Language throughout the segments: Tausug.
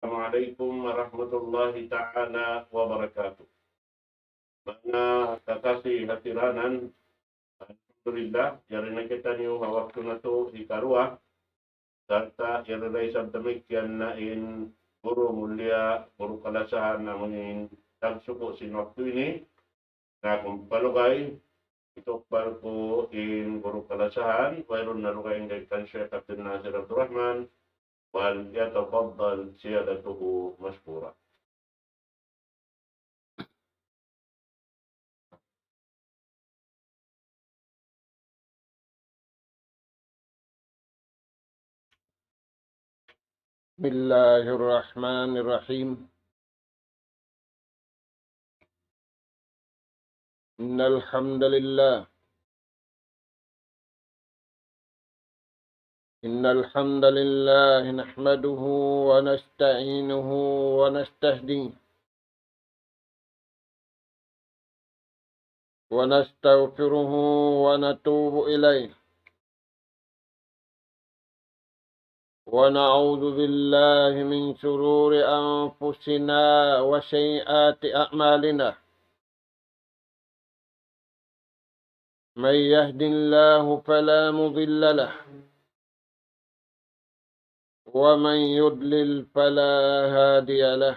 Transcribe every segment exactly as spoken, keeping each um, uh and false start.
Assalamu alaykum warahmatullahi ta'ala wabarakatuh. Manga kakasi hatiranan, alhamdulillah, yari na kitaniyu ha waktu natu' hikaruwa, sarta' yari da isab damikkiyan na in guru mulia, guru kalasahan amun in tagsuku' sin waktu ini, na kumpalugay, itukbal ku in guru kalasahan, wayruun na lugay in kan Sheikh Abdul Nasir Abdul Rahman, وليتفضل سيادته مشكورا. بسم الله الرحمن الرحيم. إن الحمد لله إن الحمد لله نحمده ونستعينه ونستهديه ونستغفره ونتوب إليه، ونعوذ بالله من شرور أنفسنا وسيئات أعمالنا. من يهد الله فلا مضل له، ومن يضلل فلا هادي له.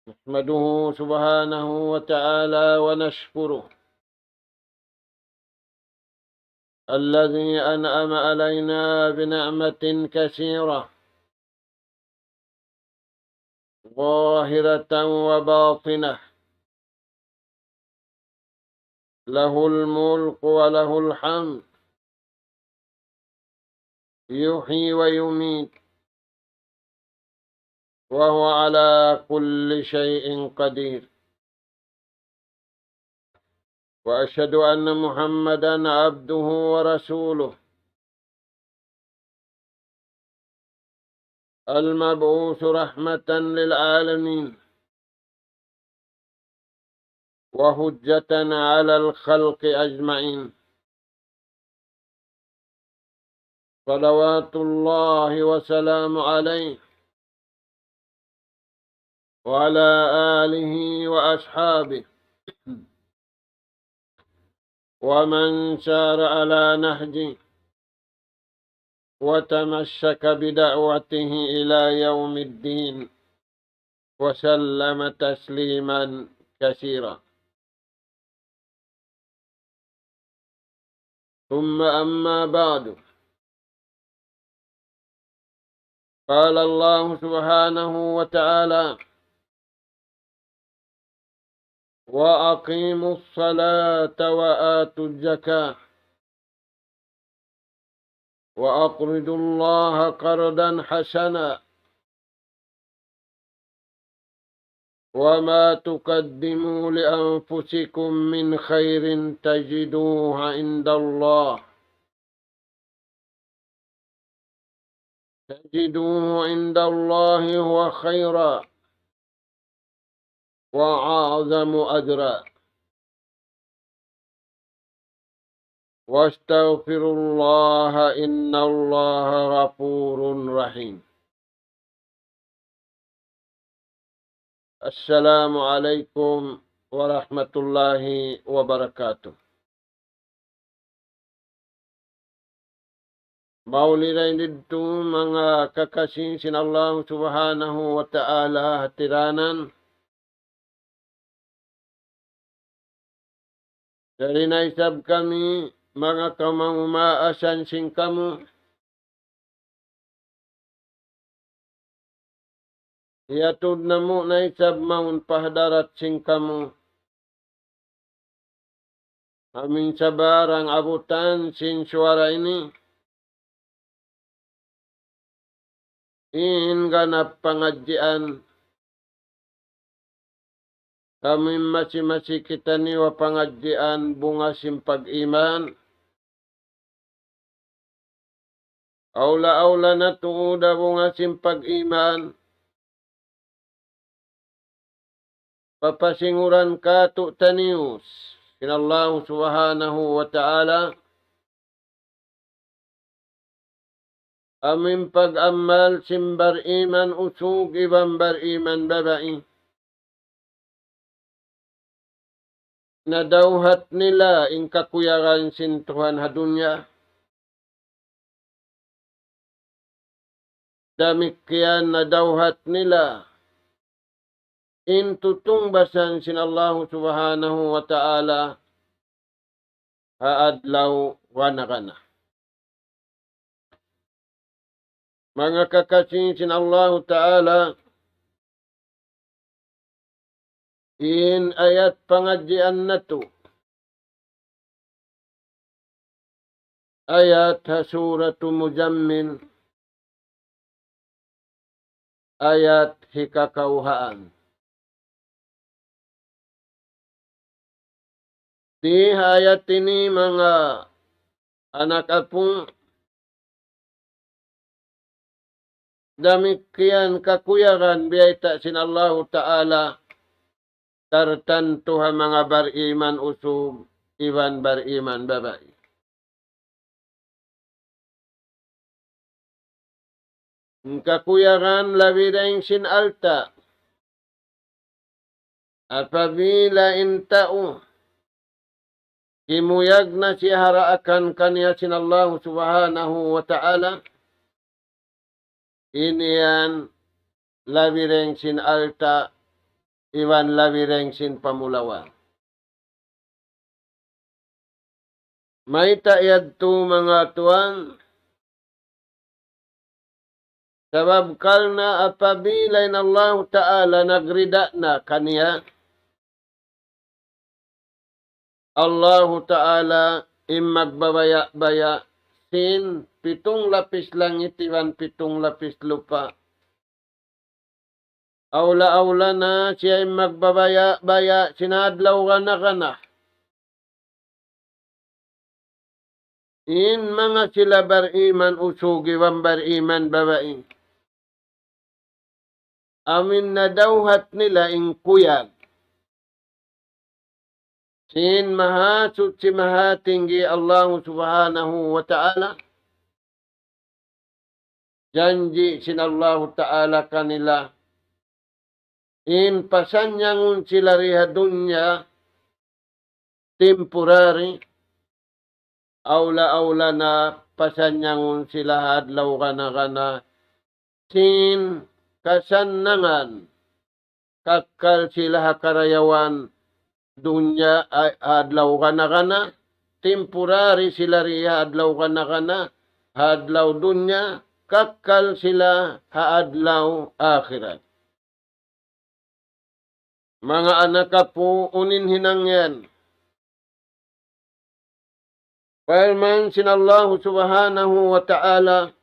نحمده سبحانه وتعالى ونشكره الذي أنعم علينا بنعمة كثيرة ظاهرة وباطنة، له الملك وله الحمد، يحيي ويميت، وهو على كل شيء قدير. وأشهد أن محمدا عبده ورسوله، المبعوث رحمة للعالمين، وحجة على الخلق أجمعين، صلوات الله وسلامه عليه وعلى آله وأصحابه ومن سار على نهجه وتمسك بدعوته إلى يوم الدين، وسلم تسليما كثيرا. ثم أما بعد، قال الله سبحانه وتعالى: وأقيموا الصلاة وآتوا الزكاة وأقرضوا الله قرضا حسنا وما تقدموا لأنفسكم من خير تجدوه عند الله، تجدوه عند الله هو خيرا وأعظم أجرا، واستغفروا الله إن الله غفور رحيم. السلام عليكم ورحمة الله وبركاته. Mauli dayn didtu manga kakasi sin Allah Subhanahu wa Ta'ala hatiranan. Yari na isab kami manga kamangumaasan sin kamu. Hiyatud namu' na isab mawn pa hadarat sin kamu amu in sabarang abutan sin suwara ini. In ganap pangadjian, amu in masi-masi kitaniyu ha pangadjian bunga sin pag-iman. Awla-awla na tuud ha bunga sin pag-iman, papasinguran kātu'niyu sin Allah Subhanahu wa Ta'ala, amu in pag-amal sin bariman usug iban bariman babai. Nadawhat nila in kakuyagan sin Tuhan ha dunya. Damikkiyan nadawhat nila in tutungbasan sin Allahu Subhanahu wa Ta'ala ha adlaw gana-gana. Manga kakasi sin Allahu Ta'ala, in ayat pangadjian natu', ayat ha Suratu Muzammil, ayat hikakawhaan. Di ha ayat ini manga anak apu', damikkiyan kakuyagan biyayta' sin Allahu Ta'ala tartantu ha manga bariman usug iban bariman babai. In kakuyagan labi dayn sin alta'. Apabila in tau kimuyag na siya ha daakan kaniya sin Allahu Subhanahu wa Ta'ala, in yan labi dayn sin alta' iban labi dayn sin pamulawan. Mayta' yadtu manga tuwan? Sabab karna' apabila in Allahu Ta'ala nagrida na kaniya, Allahu Ta'ala in magbabaya'-baya' sin pitung lapis langit iban pitung lapis lupa'. Awla-awla na siya in magbabaya'-baya' sin adlaw gana-gana. In manga sila bariman usug iban bariman babai, amu in nadawhat nila in kuyag sin Mahasuchi Mahatinggi Allahu Subhanahu wa Ta'ala, janji' sin Allahu Ta'ala kanila, in pasannyangun sila di ha dunya temporary, awla-awla na pasannyangun sila ha adlaw gana-gana sin kasannangan, kakkal sila ha karayawan dunya, a-, adlaw gana-gana, temporary sila di ha adlaw gana-gana, ha adlaw dunya, kakkal sila ha adlaw akhirat. Manga anak apu', unu in hinang yan? Parman sin Allahu Subhanahu wa Ta'ala,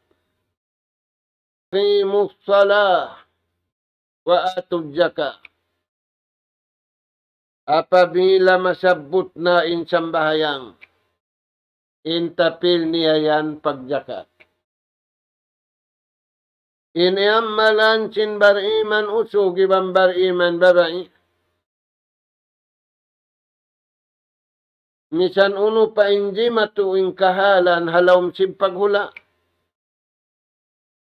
أقيموا الصلاة وآتوا الزكاة. Apabila masabbut na in sambahayang, in tapil niya yan pagjakat. In iyamalan sin bariman usug iban bariman babai, misan unu pa in jimatu in kahalan ha lawm sin paghula'.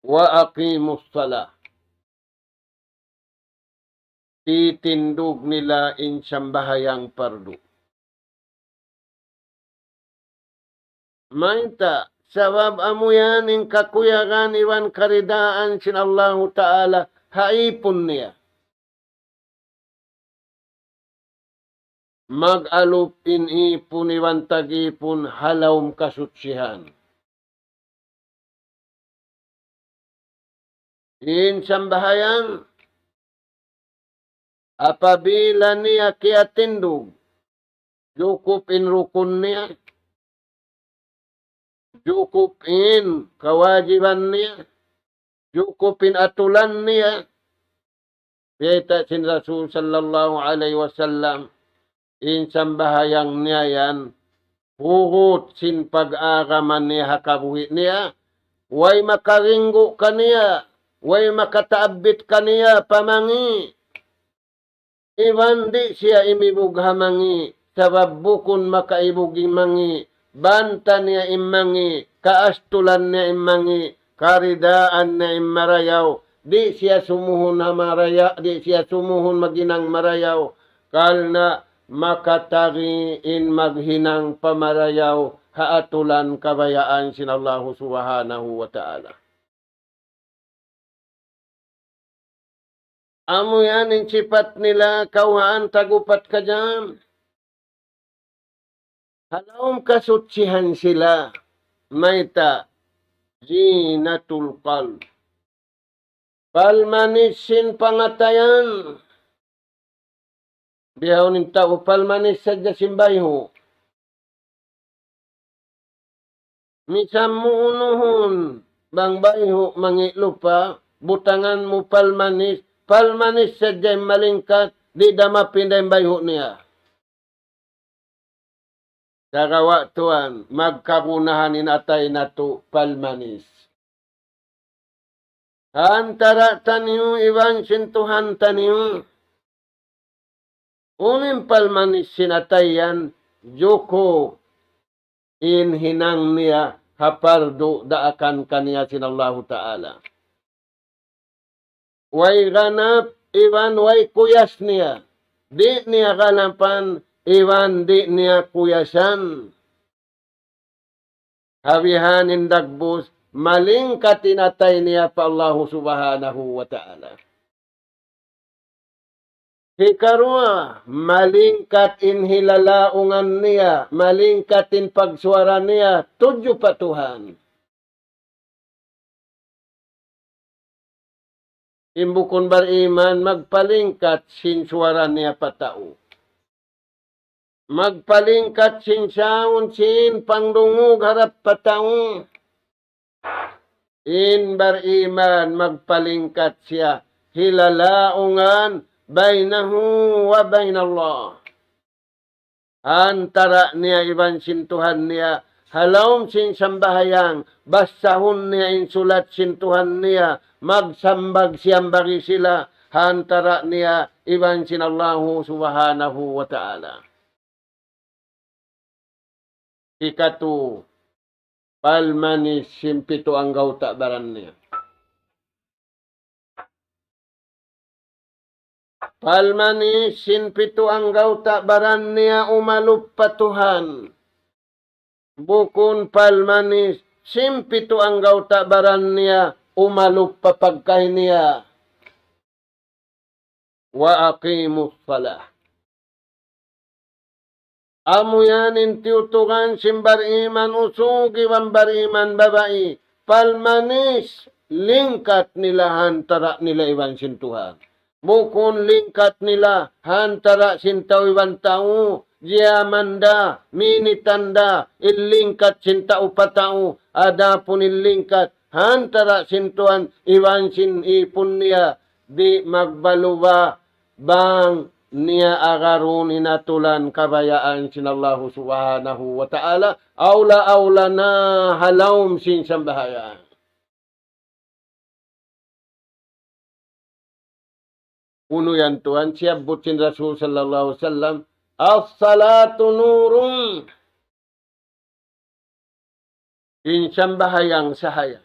وأقيموا الصلاة. Titindug nila in sambahayang pardu. Mayta'? Sabab amu yan in kakuyagan iban karidaan sin Allahu Ta'ala ha ipun niya. Mag-alup in ipun iban tag-ipun ha lawm kasuchihan. In sambahayang, apabila niya kiyatindug, jukup in rukun niya, jukup in kawajiban niya, jukup in atulan niya. Biyayta' sin Rasul sallallahu alayhi wasallam, in sambahayang niya yan, hugut sin pag-agama niya ha kabuhi' niya, way makaringgu' kaniya, way makataabbit kaniya pa mangi'. Iban di' siya imibug ha mangi', sabab bukun makaibug in mangi', banta niya in mangi', kaastulan niya in mangi', karidaan niya in marayaw, di' siya sumuhun ha maraya-, di' siya sumuhun maghinang marayaw, karna' makatari in maghinang pa marayaw ha atulan kabayaan sin Allahu Subhanahu wa Ta'ala. Amu yan in sipat nila kawhaan tag-upat ka jam. Ha lawm kasuchihan sila, mayta', zinatul qalb. Palmanis sin pangatayan. Bihaun in tau palmanis sadja sin bayhu'. Misan mu unuhun, bang bayhu' mangi' lupa', butangan mu palmanis, palmanis sadja in malingkat, di' da mapinda in bayhu' niya. Sagawa' tuwan, magkagunahan in atay natu' palmanis. Ha antara' taniyu iban sin Tuhan taniyu. Unu in palmanis sin atay yan, jukup in hinang niya ha pardu' daakan kaniya sin Allahu Ta'ala. Way ganap, iban way kuyas niya. Di' niya ganapan, iban di' niya kuyasan. Ha bihan in dagbus, malingkat in atay niya pa Allahu Subhanahu wa Ta'ala. Hikaruwa, malingkat in hilalaungan niya, malingkat in pagsuwara niya, tudju pa Tuhan. In bukun bariman, magpalingkat sin suwara niya pa tau. Magpalingkat sin saun sin pangdungug harap pa tau. In bariman, magpalingkat siya hilalaungan, بينه وبين الله. Ha antara' niya iban sin Tuhan niya, ha lawm sin sambahayang, basahun niya in sulat sin Tuhan niya, magsambag-siyambagi sila, ha antara' niya iban sin Allahu Subhanahu wa Ta'ala. Hikatu, palmanis sin pitu anggawta' baran niya. Palmanis sin pitu anggawta' baran niya umalup pa Tuhan. Bukun palmanis sin pitu anggawta' baran niya umalup pa pagkahi niya. وأقيموا الصلاة. Amu yan in tiyutukan sin bariman usug iban bariman babai. Palmanis, lingkat nila ha antara' nila iban sin Tuhan. Bukun lingkat nila ha antara' sin tau iban tau, jiyaman da, minitan da, in lingkat sin tau pa tau, adapun in lingkat ha antara' sin Tuhan iban sin ipun niya, di' magbaluba bang niya agarun in atulan kabayaan sin Allahu Subhanahu wa Ta'ala, awla-awla na ha lawm sin sambahayang. Unu yan tuwan, siyabbut sin Rasul sallallahu alayhi wasallam, الصلاة نور. In sambahayang sahaya.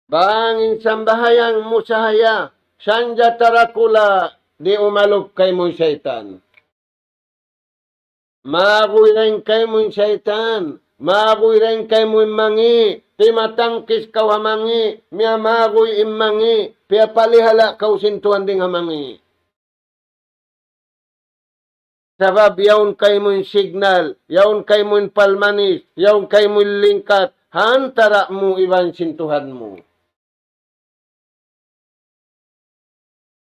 Bang in sambahayang mu sahaya, sanjata dakula' di' umalup kaymu in saytan. Maguy dayn kaymu in saytan, maguy dayn kaymu in mangi', timatangkis kaw ha mangi', miyamaguy in mangi', piyapalihala' kaw sin Tuhan dayn ha mangi'. Sabab yaun kaymu in signal, yaun kaymu in palmanis, yaun kaymu in lingkat, ha antara' mu iban sin Tuhan mu.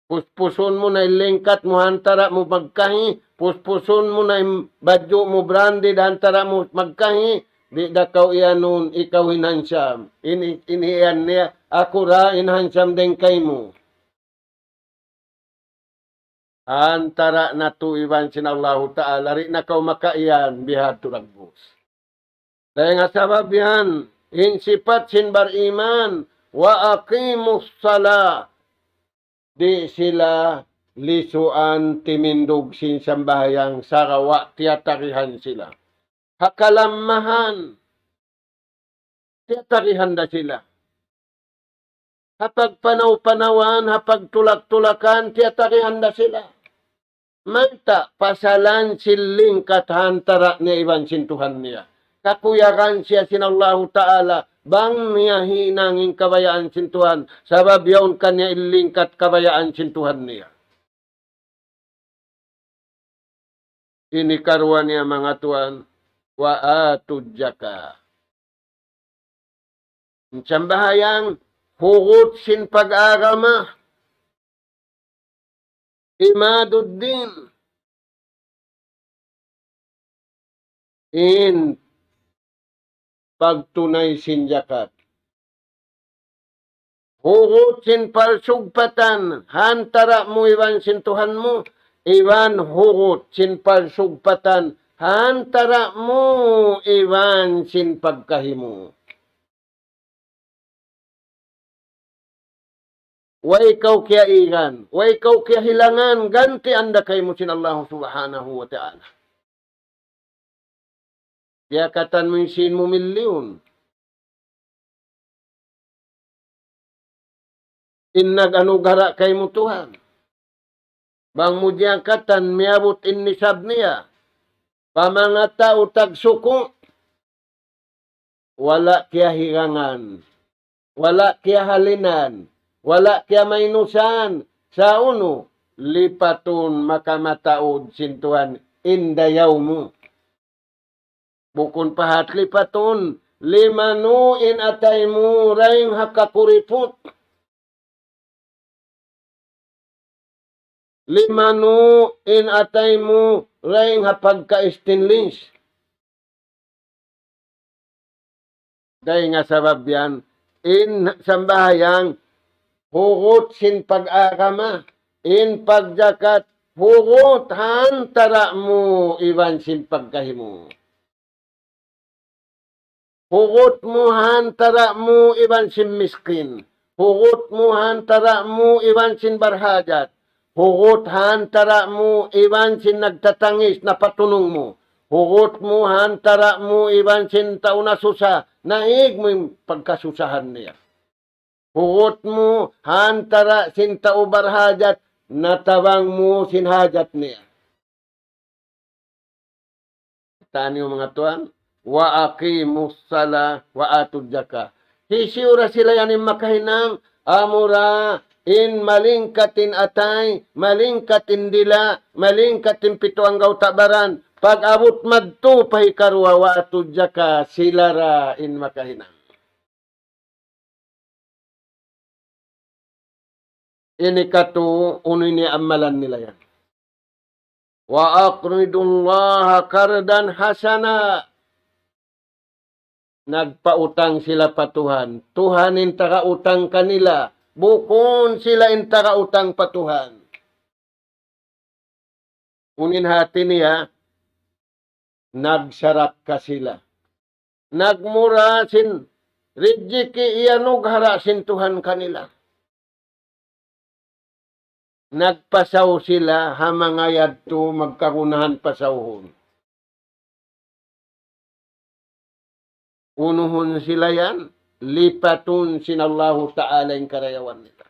Puspusun mu na in lingkat mu ha antara' mu magkahi, puspusun mu na in badju' mu branded ha antara' mu magkahi, di' da kaw iyanun ikaw in handsome. In, in iyan niya, aku ra in handsome dayn kaymu. Ha antara' natu' iban sin Allahu Ta'ala, di' na kaw makaiyan bihadtu dagbus. Dayn ha sabab yan, in sipat sin bariman, وأقيموا الصلاة. Di' sila lisuan timindug sin sambahayang sagawa' tiyatarihan sila. Ha kalammahan, tiyatarihan da sila. Ha pagpanaw-panawan, ha pagtulak-tulakan, tiyatarihan da sila. Mayta', pasalan sin lingkat ha antara' niya iban sin Tuhan niya. Kakuyagan siya sin Allahu Ta'ala, bang niya hinang in kabayaan sin Tuhan, sabab yaun kaniya in lingkat kabayaan sin Tuhan niya. Ini karuwa niya manga tuwan, wa atu jaka. In sambahayang, hugut sin pag-agama, imaduddin, in pagtunay sin jakat. Hugut sin parsugpatan ha antara' mu iban sin Tuhan mu, iban hugut sin parsugpatan ha antara' mu iban sin pagkahi mu. Way kaw kiyaigan, way kaw kiyahilangan, gantian da kaymu sin Allah Subhanahu wa Ta'ala. Diyakatan mu in sīn mu milyun. In nag-anughara' kaymu Tuhan. Bang mu diyakatan miyabut in nisab niya. Pa manga tau tagsuku', wala' kiyahīlangan, wala' kiyahalinan, wala' kiyamainusan, sa' unu, lipatun makamataud sin Tuhan in dayaw mu. Bukun pa hat lipatun, limanu in atay mu dayn ha kakuriput. Limanu in atay mu dayn ha pagka-stainless. Dayn ha sabab yan, in sambahayang hugut sin pag-agama, in pagjakat hugut ha antara' mu iban sin pagkahi mu. Hugut mu ha antara' mu iban sin miskin. Hugut mu ha antara' mu iban sin barhajat. Hugut ha antara' mu iban sin nagtatangis, napatunung mu. Hugut mu ha antara' mu iban sin tau nasusa, naig mu in pagkasusahan niya. Hugut mu ha antara' sin tau barhajat, natabang mu sin hajat niya. Taniyu manga tuwan, wa aqimus salah wa atuz zakah. Hisiyu ra sila yan in makahinang, amura in malingkat in atay, malingkat in dila', malingkat in pitu anggawta' baran, pag-abut madtu pa hikaruwa wa atuz zakah, sila ra in makahinang. Ini katu', unu ini amalan nila yan. Wa aqridullaha qardan hasana. Nagpautang sila pa Tuhan. Tuhan in taga-utang kanila. Bukun sila in taga-utang pa Tuhan. Unu in hati niya, nagsarakka sila. Nagmura sin rijiki' iyanughara' sin Tuhan kanila. Nagpasaw sila ha manga yadtu magkagunahan pasawhun. Unuhun sila yan, lipatun sin Allahu Ta'ala in karayawan nila.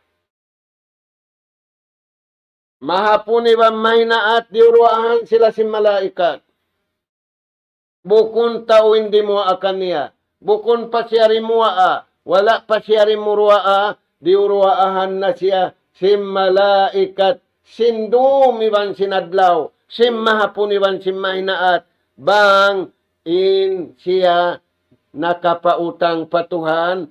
Mahapun iban mahinaat diyuruwaahan sila sin malaikat. Bukun tau in dimuwaa kaniya. Bukun pa siya dimuwaa. Wala' pa siya dimuruwaa. Diyuruwaahan na siya sin malaikat. Sin dum iban sin adlaw. Sin mahapun iban sin mahinaat. Bang in siya nakapautang pa Tuhan,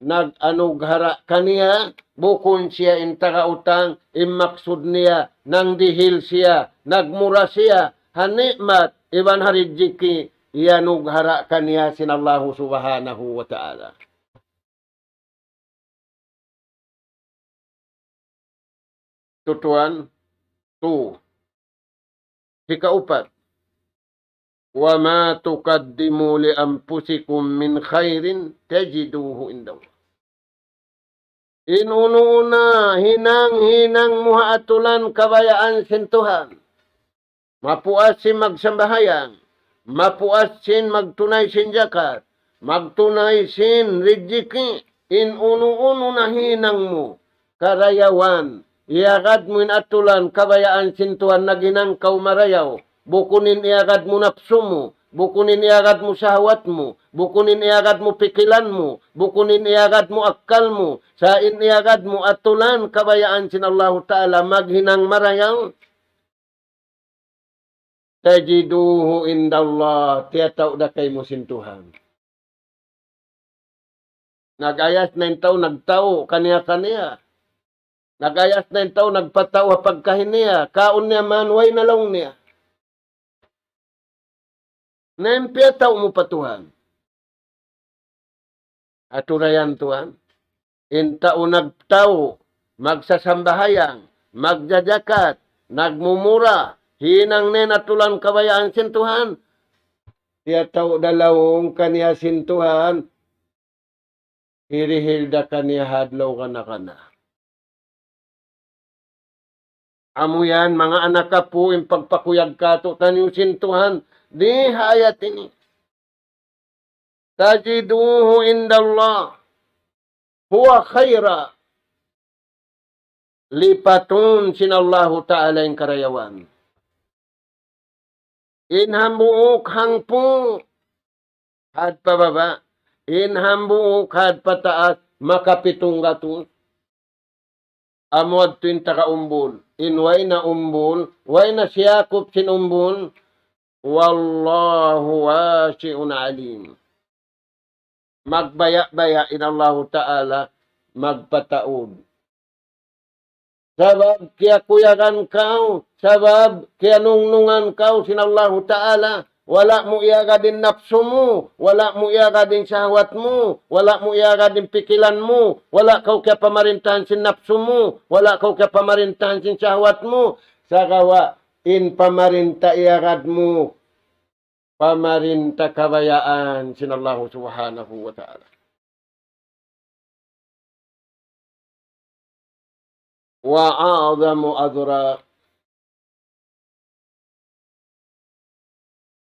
nag-anughara' kaniya, bukun siya in taga-utang, in maksud niya, nangdihil siya, nagmura siya, ha ni'mat, iban ha rijiki', iyanughara' kaniya sin Allahu Subhanahu wa Ta'ala. Tutuan, tu. Hikaupat. وما تقدموا لأنفسكم من خير تجدوه عند الله. In unu-unu na hinang-hinang mu ha atulan kabayaan sin Tuhan. Mapuas sin magsambahayang, mapuas sin magtunay sin jakat, magtunay sin rijiki, in unu-unu nahinang mu, karayawan, iyagad mu in atulan kabayaan sin Tuhan, naghinang kaw marayaw, bukun in iyagad mu napsu mu, bukun in iyagad mu shahwat mu, bukun in iyagad mu pikilan mu, bukun in iyagad mu akkal mu, sa' in iyagad mu atulan kabayaan sin Allahu Ta'ala maghinang marayaw. تجده عند الله, tiyatau' da kaymu sin Tuhan. Nag-ayas na in tau, nagtau' kaniya-kaniya. Nag-ayas na in tau, nagpatau' ha pagkahi niya. Kaun niya man, way na laung niya. Na in piyatau' mu pa Tuhan. Aturayan Tuhan. In tau nagtau', magsasambahayang, magjajakat, nagmumura, hinang niya in atulan kabayaan sin Tuhan. Tiyatau' da laung kaniya sin Tuhan, hirihil da kaniya ha adlaw kana-kana. Amu yan, manga anak apu', in pagpakuyag kātu'niyu sin Tuhan, di ha ayat ini. تجده عند الله هو خيرا. Lipatun sin Allahu Ta'ala in karayawan. In hambuuk hangpu', had pa baba', in hambuuk had pa taas, makapitung gatus. Amu yadtu in taga umbul. In way na umbul, way na siyakup sin umbul, والله واسع عليم. Magbaya'-baya' in Allahu Ta'ala magpataud. Sabab kiyakuyagan kaw, sabab kiyanungnungan kaw sin Allahu Ta'ala, wala' mu iyagad in napsu mu, wala' mu iyagad in shahwat mu, wala' mu iyagad in pikilan mu, wala' kaw kiyapamarintahan sin napsu mu, wala' kaw kiyapamarintahan sin shahwat mu, sagawa' in pamarinta iyagad mu, pamarinta kabayaan sin Allahu Subhanahu wa Ta'ala. وأعظم أجرا.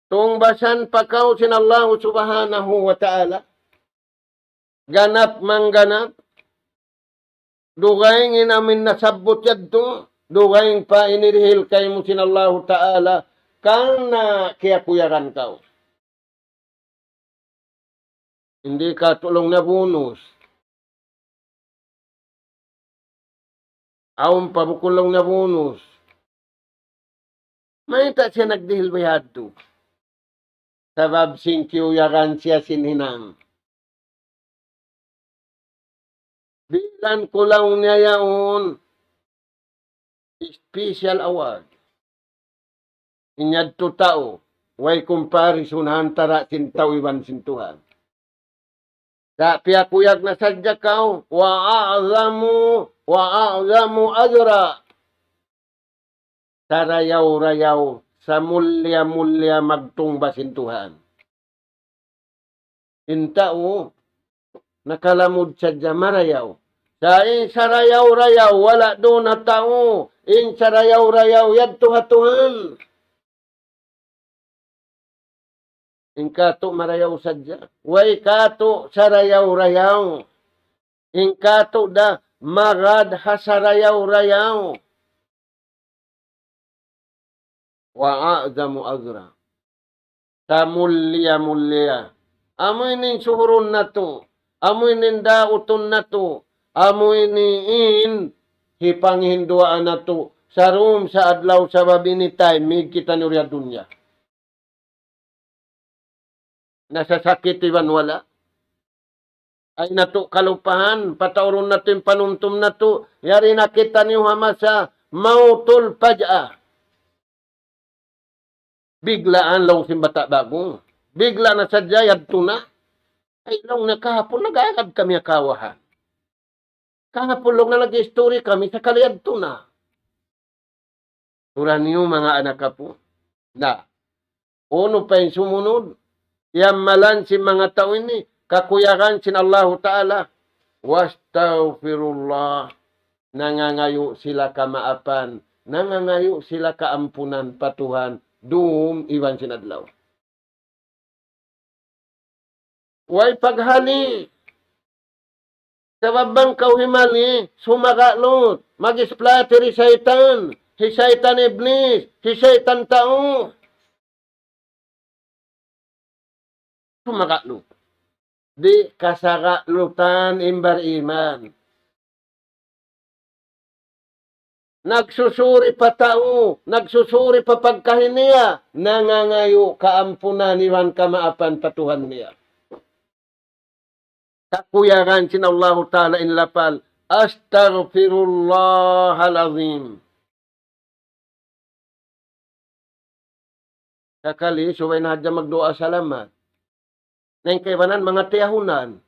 Tungbasan pa kaw sin Allahu Subhanahu wa Ta'ala. Ganap mangganap. Dugaing in amin nasabbut yadtu. Dugaing pa in hirihil kaymu sin Allahu Ta'ala. Karna' kiyakuyagan kaw. Di' kātu' laung niya bonus. Awn pa bukun laung niya bonus. Mayta' siya nagdihil biya' hādtu? Sabab sin kiyuyagan siya sin hinang. Bilang ku laung niya yaun special award. In yadtu tau, way comparison ha antara' sin tau iban sin Tuhan. Sa' piyakuyag na sadja kaw, وأعظم، وأعظم أجرا. Sarayaw-rayaw, samulliya-mulliya magtungbas in Tuhan. In tau, nakalamud sadja marayaw. Sa' in sarayaw-rayaw, wala' duun ha tau. In sarayaw-rayaw, yadtu ha Tuhan. In kātu' marayaw sadja. Way kātu' sarayaw-rayaw. In kātu' da magad ha sarayaw-rayaw. وأعظم أجرا. Samulliya-mulliya. Amu ini in suhurun natu'. Amu ini in dautun natu'. Amu ini in hipanghinduwaa natu'. Sarum sa adlaw sabab ini time, mig kitaniyu di ha dunya. Nasasakit iban wala'. Ay natu' kalupahan, pataurun natu' in panumtum natu', yari na kitaniyu ha masa mautul faj'ah. Biglaan laung sin bata' ba'gu. Bigla' na sadja yadtu na. Ay laung niya kahapun nag-agad kami ha kawahan. Kahapun laung niya nag-istori kami, sakali yadtu na. Tura niyu manga anak apu'. Na, unu pa in sumunud, iyammalan sin manga tau ini, kakuyagan sin Allahu Ta'ala. واستغفروا الله. Nangangayu' sila kamaapan, nangangayu' sila kaampunan pa Tuhan, dum iban sin adlaw. Way paghali. Sabab bang kaw himali, sumaga' lut. Mag-isplati hi saytan. Hi saytan iblis, hi saytan tau. Sumaga' lut. Di' kasaga' lutan in bariman. Nagsusuri pa tau, nagsusuri pa pagkahi niya, nangangayu' kaampunan iban kamaapan pa Tuhan niya. Kakuyagan sin Allahu Ta'ala in lapal, "Astaghfirullahal Azim." Sakali, subay na hadja magduwaa salamat. Na in kaibanan, manga tiyahunan,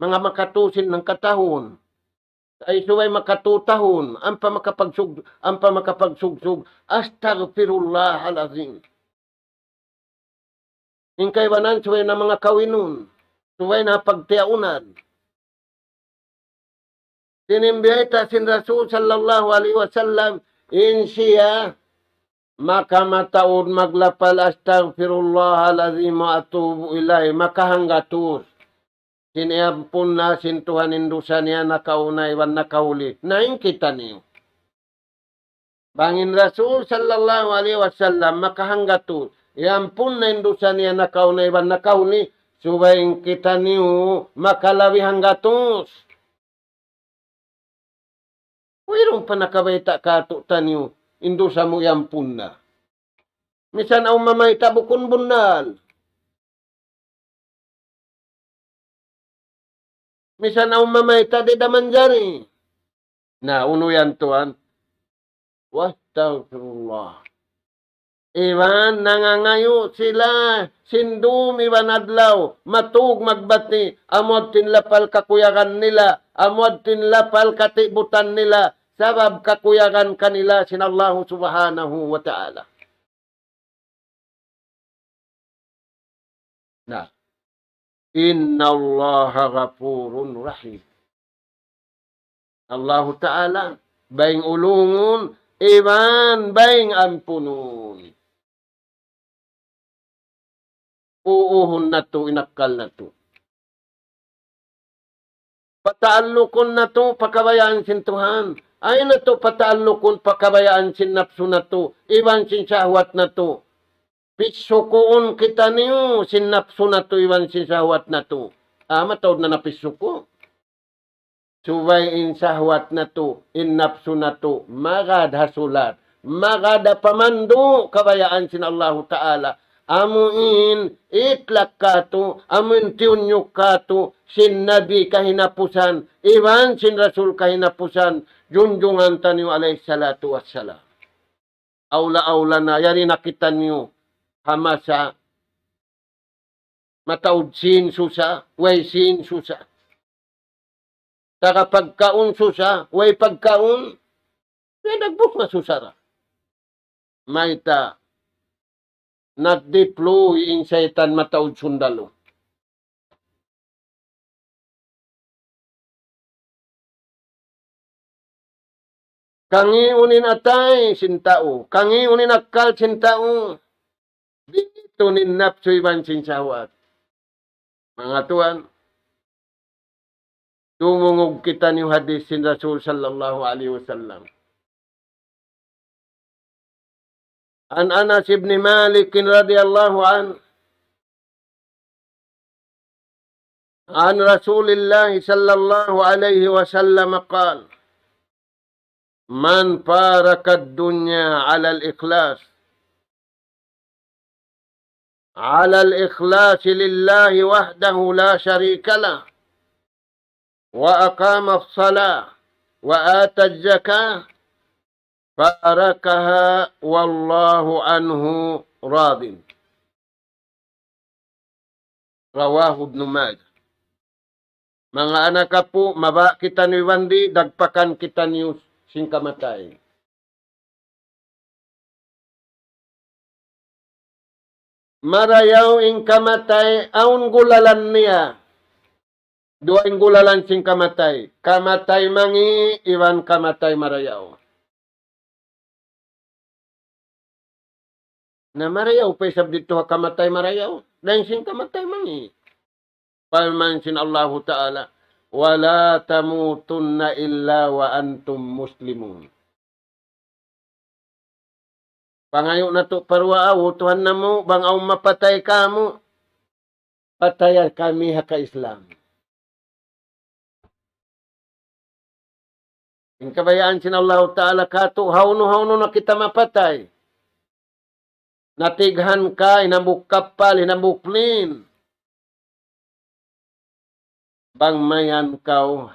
manga makatu sin hangkatahun. Ay subay makatu tahun, ampa makapagsug-, ampa makapagsugsug, "Astaghfirullahal Azim." In kaibanan subay na manga kawinun, subay na pagtiyaunan. Sin biyayta' sin Rasul sallallahu alayhi wasallam, in siya makamataud maglapal, "Astaghfirullahal Azim wa atubu ilayh," makahanggatus. Sin iyampun na sin Tuhan in dusa niya nakauna iban nakahuli. Na in kitaniyu. Bang in Rasul sallallahu alayhi wasallam makahanggatus, iyampun na in dusa niya nakauna iban nakahuli, subay in kitaniyu makalabi hanggatus. Wayruun pa nakabayta' kātu'niyu, in dusa mu iyampun na. Misan awn mamayta' bukun bunnal. Misan awn mamayta' di' da manjari. Na, unu yan tuwan? Wastaghfirullah. Iban nangangayu' sila sin dum iban adlaw, matug magbati', amu yadtu in lapal kakuyagan nila, amu yadtu in lapal katibutan nila, sabab kakuyagan kanila sin Allahu Subhanahu wa Ta'ala. Na, إن الله غفور رحيم. Allahu Ta'ala, bayng ulungun, iban bayng ampunun. Uuhun natu', in akkal natu'. Pataallukun natu' pa kabayaan sin Tuhan. Ayaw natu' pataallukun pa kabayaan sin napsu natu', iban sin sahwat natu'. Pisukuun kitaniyu sin napsu natu' iban sin sahwat natu'. Ah, mataud na napisuku. Subay in sahwat natu', in napsu natu', magad ha sulat, magad ha pamandu' kabayaan sin Allahu Ta'ala. Amu in itlak kātu', amu in tiyunyuk kātu', sin Nabi kahinapusan, iban sin Rasul kahinapusan, junjungan taniyu alayhi salatu wassalam. Awla-awla na, yari na kitaniyu ha masa mataud sin susa, way sin susa. Taga pagkaun susa, way pagkaun, kaya nagbus masusa ra. Mayta', nag-deploy in saytan mataud sundalu. Kangiun in atay sin tau, kangiun in akkal sin tau, bitun in napsu iban sin sahwat. Manga tuwan, tumungug kitaniyu hadis sin Rasul sallallahu alayhi wasallam. عن أنس بن مالك رضي الله عنه عن رسول الله صلى الله عليه وسلم قال: من فارق الدنيا على الإخلاص، على الإخلاص لله وحده لا شريك له، وأقام الصلاة، وآتى الزكاة، فارقها والله عنه راض. رواه ابن ماجه. Manga anak apu', mabaya' kitaniyu iban di', dagpakan kitaniyu sin kamatay. Marayaw in kamatay, awn gulalan niya. Duwa in gulalan sin kamatay. Kamatay mangi', iban kamatay marayaw. Na marayaw pa isab didtu ha kamatay marayaw. Dayn sin kamatay mangi'. Parman sin Allahu Ta'ala, ولا تموتن إلا وأنتم مسلمون. Pangayu' natu' pa duwaa, O Tuhan namu', bang awn mapatay kāmu', pataya kami ha ka-Islam. In kabayaan sin Allahu Ta'ala kātu', hawnu-hawnu na kita mapatay. Natighan ka, hinambuk kappal, hinambuk plane. Bang mayan kaw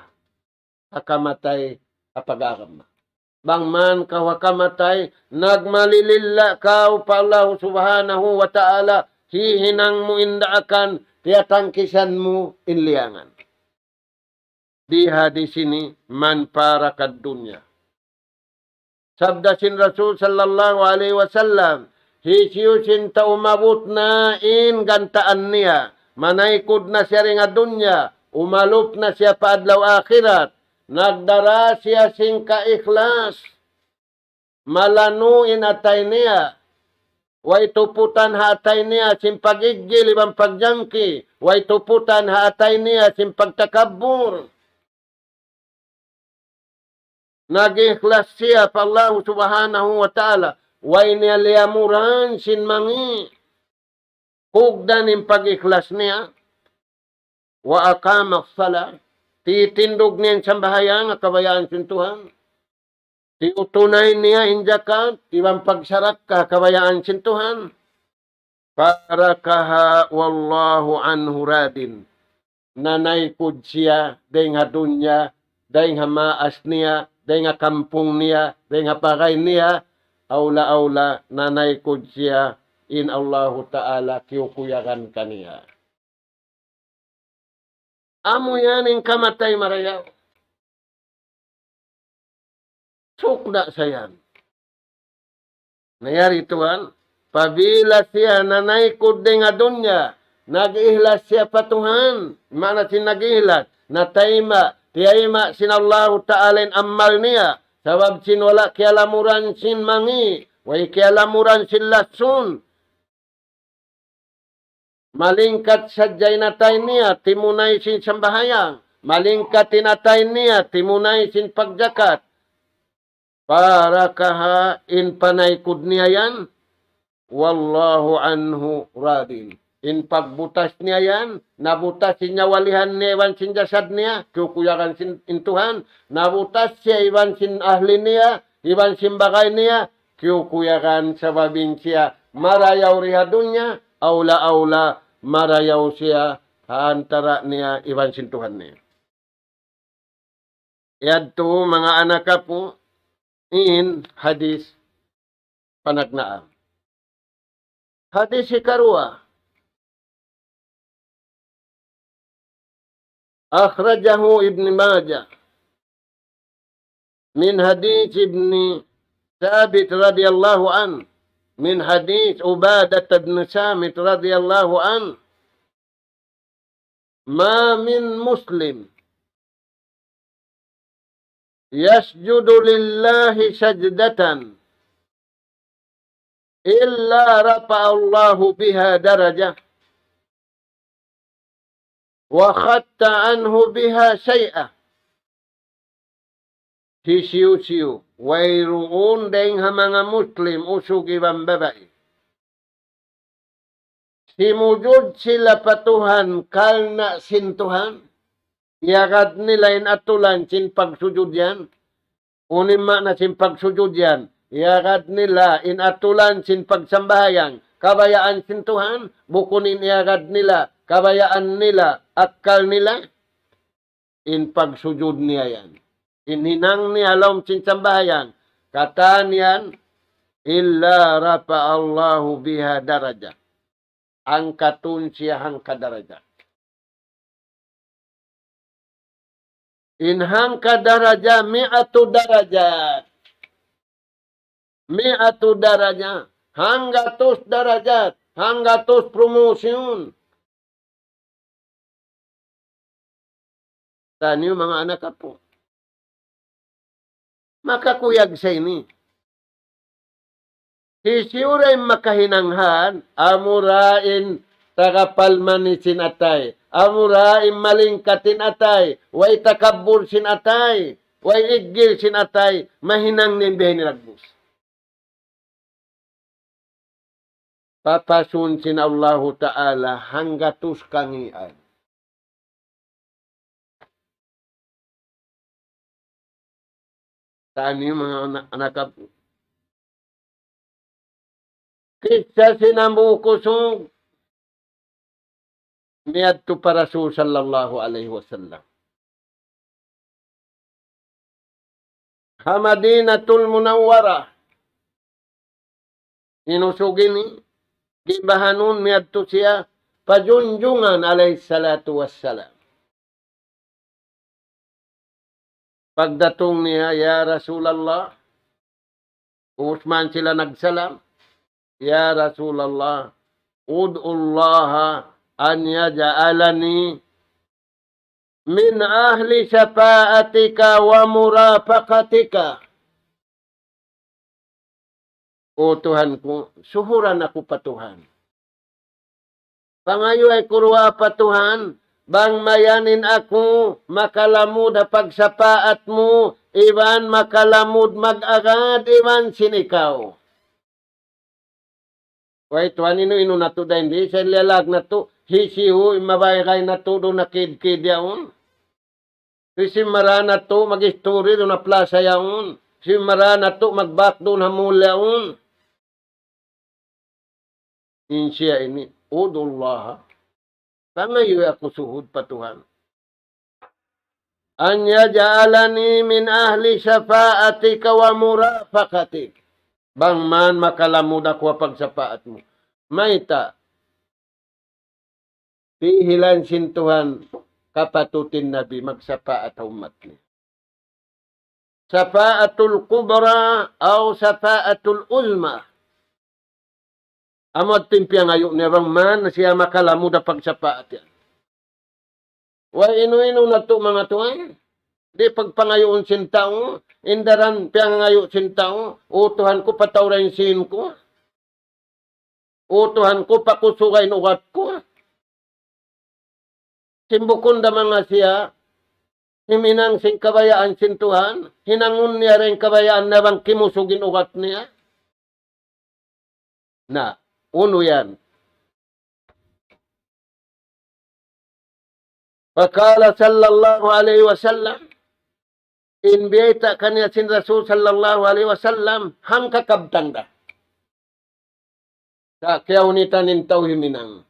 ha kamatay ha pag-agama. Bang mayan kaw ha kamatay, nagmalililla kaw pa Allah Subhanahu wa Ta'ala, hihinang mu in daakan, tiyatangkisan mu in liyangan. Di ha di sini, من فارق الدنيا. Sabda sin Rasul sallallahu alayhi wasallam, hisiyu-siyu in tau maabut na in gantaan niya, manaykud na siya dayn ha dunya, umalup na siya pa adlaw akhirat, nagdara siya sin kaikhlas, malanu' in atay niya, way tuputan ha atay niya sin pag-iggil iban pagjangki, way tuputan ha atay niya sin pagtakabbur. Nag-ikhlas siya pa Allah Subhanahu wa Ta'ala. Way niya liyamuran sin mangi'. Kugdan in pag-ikhlas niya. وأقام الصلاة. Tiytindug niya in sambahayang, ha kabayaan sin Tuhan. Tiyutunay niya in jakat, iban pagsarakka, ha kabayaan sin Tuhan. تركها والله عنه راض. Nanaykud siya dayn ha dunya, dayn ha maas niya, dayn ha kampung niya, dayn ha bagay niya, awla-awla nanaykud siya, in Allahu Ta'ala kiyukuyagan kaniya. Amu yan in kamatay marayaw. Sukda' sa yan. Na yari tuwan, pabila siya nanaykud dayn ha dunya, nag-ihlas siya pa Tuhan, maana sin nag-ihlas, natayma', tiyayma' sin Allahu Ta'ala in amal niya, sabab sin wala' kiyalamuran sin mangi', way kiyalamuran sin lasun. Malingkat sadja in atay niya, timunay sin sambahayang. Malingkat in atay niya, timunay sin pagjakat. تركها, in panaykud niya yan. والله عنه راض. In pagbutas niya yan, nabutas in nyawalihan niya iban sin jasad niya, kiyukuyagan sin, in Tuhan, nabutas siya iban sin ahli niya, iban sin bagay niya, kiyukuyagan sabab in siya marayaw di ha dunya, awla-awla marayaw siya ha antara' niya iban sin Tuhan niya. Yadtu manga anak apu' in hadith panagnaan. Hadith hikaruwa. أخرجه ابن ماجه من حديث ابن ثابت رضي الله عنه، من حديث عبادة بن صامت رضي الله عنه، ما من مسلم يسجد لله سجدة إلا رفع الله بها درجة وخط عنه بها سيئة. Hisiyu-siyu, wayruun dayng ha manga Muslim, usug iban babai, simujud sila pa Tuhan karna' sin Tuhan, iyagad nila in atulan sin pagsujud yan. Unu in maana sin pagsujud yan? Iyagad nila in atulan sin pagsambahayang, kabayaan sin Tuhan, bukun in iyagad nila, kabayaan nila, akkal nila, in pagsujud niya yan. In hinang niya ha lawm sin sambahayang, katan yan, إلا رفع الله بها درجة. Angkatun siya hangka darajat. In hangka darajat, مائة درجة. مائة درجة. Hanggatus darajat, hanggatus promotion. Taniyu manga anak apu'. Makakuyag sa ini. Hisiyu da in makahinang han, amura in tagapalman sin atay, Amura in malingkat in atay, way takabbur sin atay, way iggil sin atay, mahinang niya in biya' ini dagbus. Papasun sin Allahu Ta'ala hanggatus kangīan. Tani manga anak, anak apu. Kissa sin Abu Kusug miyadtu pa Rasul sallallahu alayhi wasallam. Ha Madinatul Munawwarah. In usug ini, gibahanun miyadtu siya pa junjungan alayhi salatu wassalam. Pagdatung niya, "Ya Rasulallah," ubus man sila nagsalam, "Ya Rasulallah, ud'u Allah an yaj'alani min ahli shafa'atika wa murafaqatika." O Tuhan ku, suhuran aku pa Tuhan. Pangayuay ku duwaa pa Tuhan, bang mayan in aku makalamud ha pagsapaat mu, iban makalamud mag-agad iban sin ikaw. Way Tuhan, inu-inu natu' dayn di, sa' in liyalag natu', hisiyu in mabaygay natu' duun ha kid-kid yaun. Hisiyu in mara natu' mag-isturi duun ha plasa yaun. Hisiyu in mara natu' magbak duun ha mall yaun. In siya ini, ud'u Allah. Pangayuy aku suhud pa Tuhan. An yaj'alani min ahli shafa'atika wa murafaqatik. Bang man makalamud aku ha pagsapaat mu. Mayta'? Dihilan sin Tuhan kapatut in Nabi magsapaat ha ummat niya. Shafa'atul kubra aw shafa'atul uzma. Amu in piyangayu' niya bang man siya makalamud ha pagsapaat yan. Way inu-inu natu' manga tuwan. Di' pagpangayuun sin tau, in daran piyangayu' sin tau, "O Tuhan ku, pataura in sin ku. O Tuhan ku, pakusuga in ugat ku." Sin bukun da manga siya, himinang sin kabayaan sin Tuhan, hinangun niya da in kabayaan niya bang kimusug in ugat niya. Na, unu yan? Faqala sallallahu alayhi wasallam, in biyayta' kaniya sin Rasul sallallahu alayhi wasallam, hangkakabtang da. Sa' kiyahunitan in tau himinang.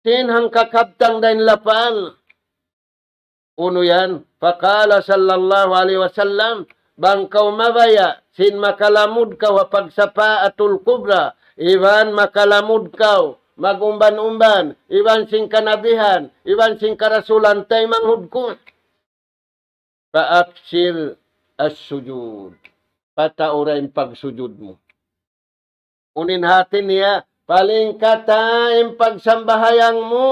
Sin hangkakabtang da in lapal. Unu yan? Faqala sallallahu alayhi wasallam, bang kaw mabaya' sin makalamud kaw ha pagsapaatul kubra, iban makalamud kaw mag-umban-umban, iban sin kanabihan, iban sin karasulan taymanghud ku. Fa akthir as-sujud. Pataura in pagsujud mu. Unu in hati niya, palingkata in pagsambahayang mu.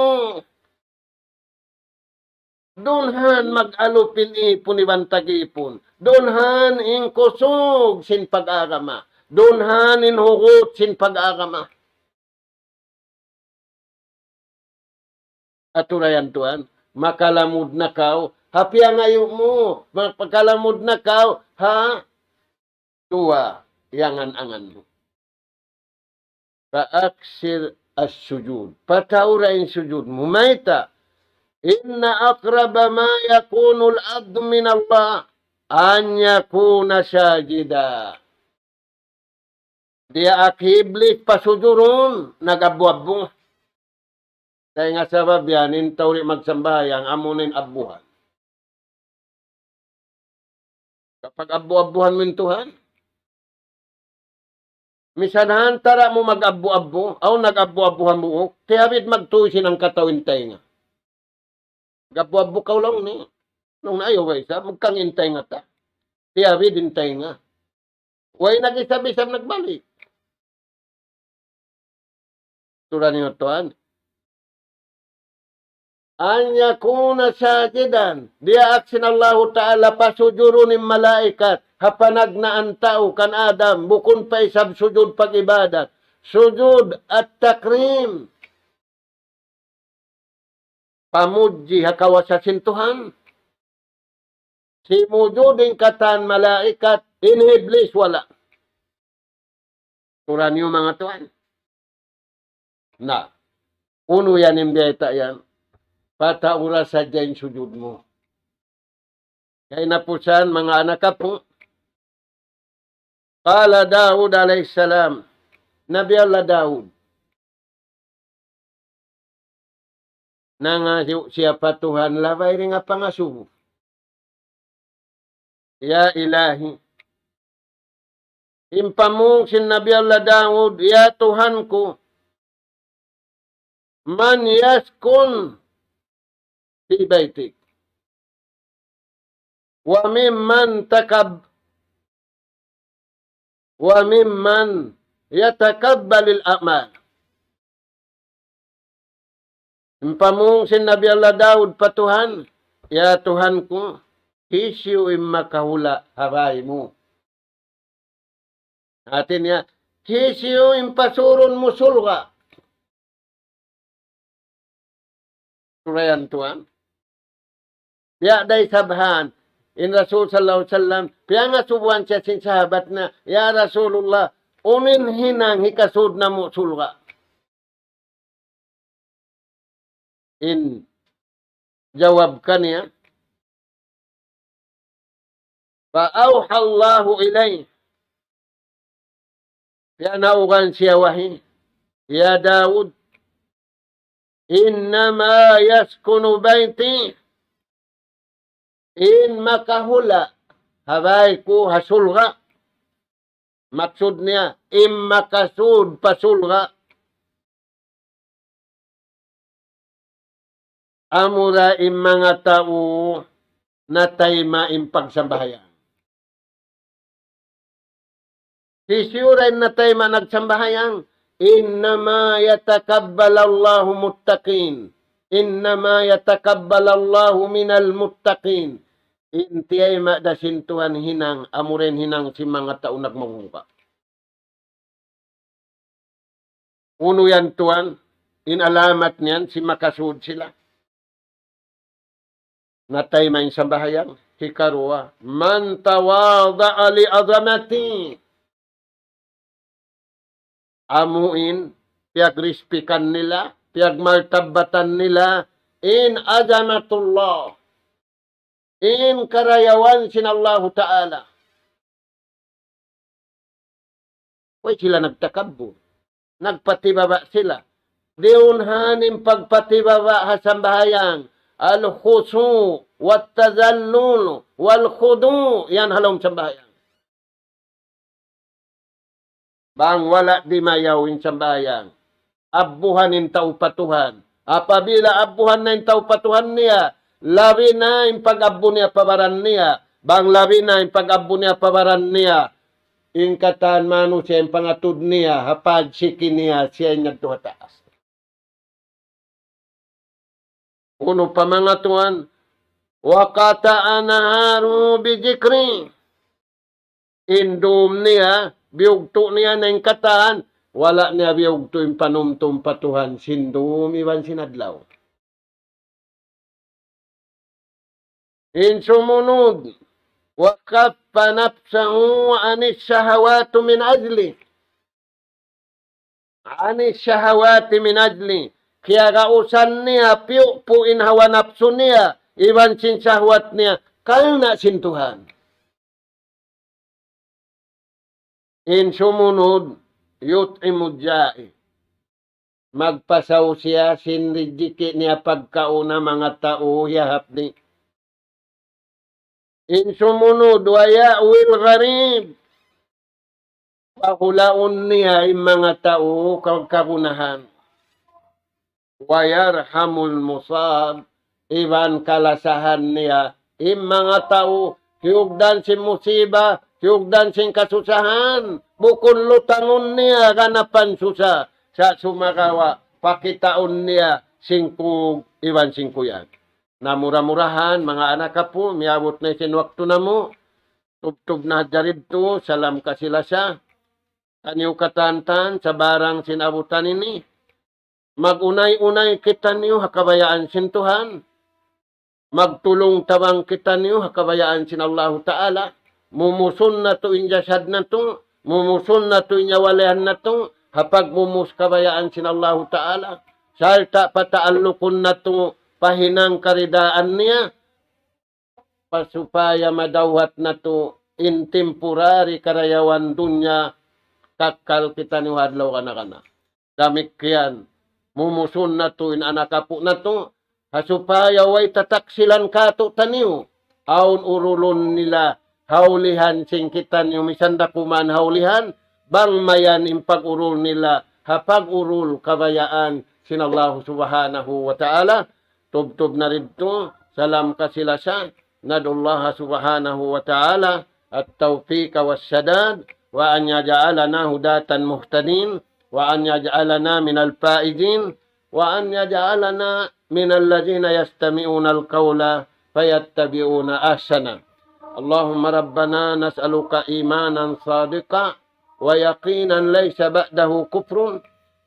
Dunhan mag-alup in ipun iban tag-ipun. Dunhan in kusug sin pag-agama. Dunhan in hugut sin pag-agama. Atura yan tuwan, makalamud na kaw ha piyangayu' mu, makalamud na kaw ha duwa iyangan-angan mu. Fa akthir as-sujud. Pataura in sujud mu. Mayta'? Inna aqraba ma yakunul abdu minallah an yakuna sajida. Diyaak hi Iblis pasujurun, nag-abbu-abbu. Dayn ha sabab yan, in tau di' magsambahayang, amu na in abbuhan. Kapag abbu-abbuhan mu in Tuhan, misan ha antara' mu mag-abbu-abbu, awn nag-abbu-abbu hambuuk, tiyawid magtuy sin hangkatau in taynga. Gabbu-abbu kaw laung niya. Laung niya ayaw ba isab, magkang in taynga ta. Tiyawid in taynga. Way nag-isab-isab nagbalik. Turan niyu tuwan. An yakuna sajidan. Diyaak sin Allahu Ta'ala pasujurun in malaikat. Ha panagnaan tau kan Adam. Bukun pa isab sujud pag-ibadat. Sujud at-takrim. pamudji ha kawasa sin Tuhan. Simujud in katan malaikat, in Iblis wala'. Turan niyu manga tuwan. Na, unu yan in biyayta' yan? Pataura sadja in sujud mu. Kahinapusan, manga anak apu'. Qala Daud alayhis salam, Nabi Allah Daud, nangayu' siya pa Tuhan, labay dayn ha pangasubu. Ya Ilahi. In pamung sin Nabi Allah Daud, "Ya Tuhan ku, man yaskun fi baytik, wa mimman takab-, wa mimman yatakabbalil a'mal." In pamung sin Nabi Allah Daud pa Tuhan, "Ya Tuhan ku, hisiyu in makahula' ha bay mu?" Hati niya, hisiyu in pasurun mu surga'? Surayan tuwan. Biya' da isab han, in Rasul sallallahu alayhi wasallam, piyangasubuhan siya sin sahabat niya, "Ya Rasulullah, unu in hinang hikasud namu' surga'?" In jawab kaniya, "Fa awha Allahu ilayhi." Piyanaugan siya wahi, "Ya Daud, innama yaskunu bayti." In makahula' ha bay ku ha surga'. Maksud niya, in makasud pa surga', amura in manga tau natayma' in pagsambahayang. Hisiyu ra in natayma' nagsambahayang? "Innama yatakabbalallahu muttaqin. Innama yatakabbalallahu minal muttaqin." In tiyayma' da sin Tuhan hinang, amura in hinang sin manga tau nagmahuga'. Unu yan tuwan, in alamat niyan, sin makasud sila. Natayma' in sambahayang. Hikaruwa, "Man tawada'a li azamati." Amu in piyagrispikan nila, piyagmartabatan nila in azamatullah, in karayawan sin Allahu Ta'ala. Way sila nagtakabbur. Nagpatibaba' sila. Diyunhan in pagpatibaba' ha sambahayang. Al-khusu', wat-tazallul, wal-khudu'. Yan ha lawm sambahayang. Bang wala' dimayaw in sambahayang, abbuhan in tau pa Tuhan. Apabila abbuhan na in tau pa Tuhan niya, labi na in pag-abbu niya pa baran niya. Bang labi na in pag-abbu niya pa baran niya, in katan manusiya' in pangatud niya, ha pagsiki niya, siya in yadtu ha taas. Unu pa manga tuwan, "Wa qata'a naharuhu bi dhikri." In dum niya, biyugtu' niya na in katan, wala' niya biyugtu' in panumtum pa Tuhan, sin dum iban sin adlaw. In sumunud, "Wa kaffa nafsahu anis shahawati min ajli." Anis shahawati min ajli. Kiyagausan niya, piyupu' in hawa napsu niya, iban sin shahwat niya, karna' sin Tuhan. In sumunud, "Yut'imu ja'i." Magpasaw siya sin rijiki' niya pagkaun ha manga tau hiyahap niya. In sumunud, "Wa ya'wil gharib." Pahulaun niya in manga tau ka-, kagunahan. "Wa yarhamul musab." Iban kalasahan niya in manga tau, kiyugdan sin musiba, kiyugdan sin kasusahan, bukun lutangun niya ganapan susa, sa' sumagawa' pakitaun niya sin kug iban sin kuyag. Na mura-murahan, manga anak apu', miyabut na sin waktu namu', tubtub na hadja didtu, salam kasi-lasa. Taniyu katantan, sabarang sin abutan ini, Mag-unay-unay kitaniyu ha kabayaan sin Tuhan. Magtulung-tabang kitaniyu ha kabayaan sin Allahu Ta'ala. Mumusun natu' in jasad natu', mumusun natu' in nyawalihan natu', ha pagmumus kabayaan sin Allahu Ta'ala. Sarta' pataallukun natu' pa hinang karidaan niya, pa supaya madawhat natu' in temporary karayawan dunya, kakkal kitaniyu ha adlaw kana-kana. Damikkiyan, mumusun natu' in anak apu' natu', ha supaya way tataksilan kātu'niyu, awn urulun nila ha ulihan sin kitaniyu, misan da kuman ha ulihan, bang mayan in pag-urul nila ha pag-urul kabayaan sin Allahu Subhanahu wa Ta'ala. Tubtub na didtu, salam kasi-lasa, ندعو الله سبحانه وتعالى التوفيق والسداد، وأن يجعلنا هداة مهتدين، وأن يجعلنا من الفائزين، وأن يجعلنا من الذين يستمعون القول فيتبعون أحسنه. اللهم ربنا نسألك إيمانا صادقا ويقينا ليس بعده كفر،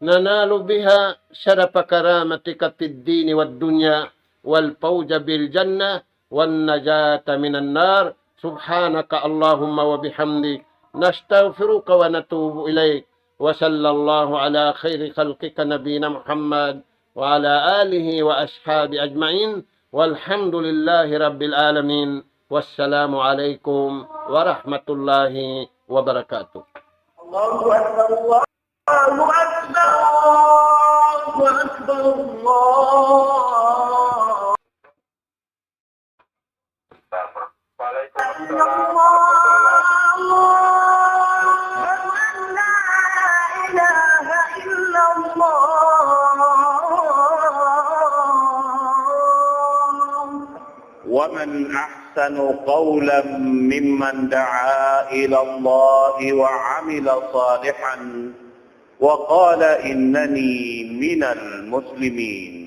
ننال بها شرف كرامتك في الدين والدنيا، والفوز بالجنة، والنجاة من النار. سبحانك اللهم وبحمدك، نستغفرك ونتوب إليك. وصلى الله على خير خلقك نبينا محمد وعلى آله وأصحابه أجمعين. والحمد لله رب العالمين. والسلام عليكم ورحمة الله وبركاته. الله أكبر، الله أكبر، الله أكبر، الله أكبر. الله أكبر، لا إله إلا الله. ومن أحسن قولا ممن دعا إلى الله وعمل صالحا وقال إنني من المسلمين.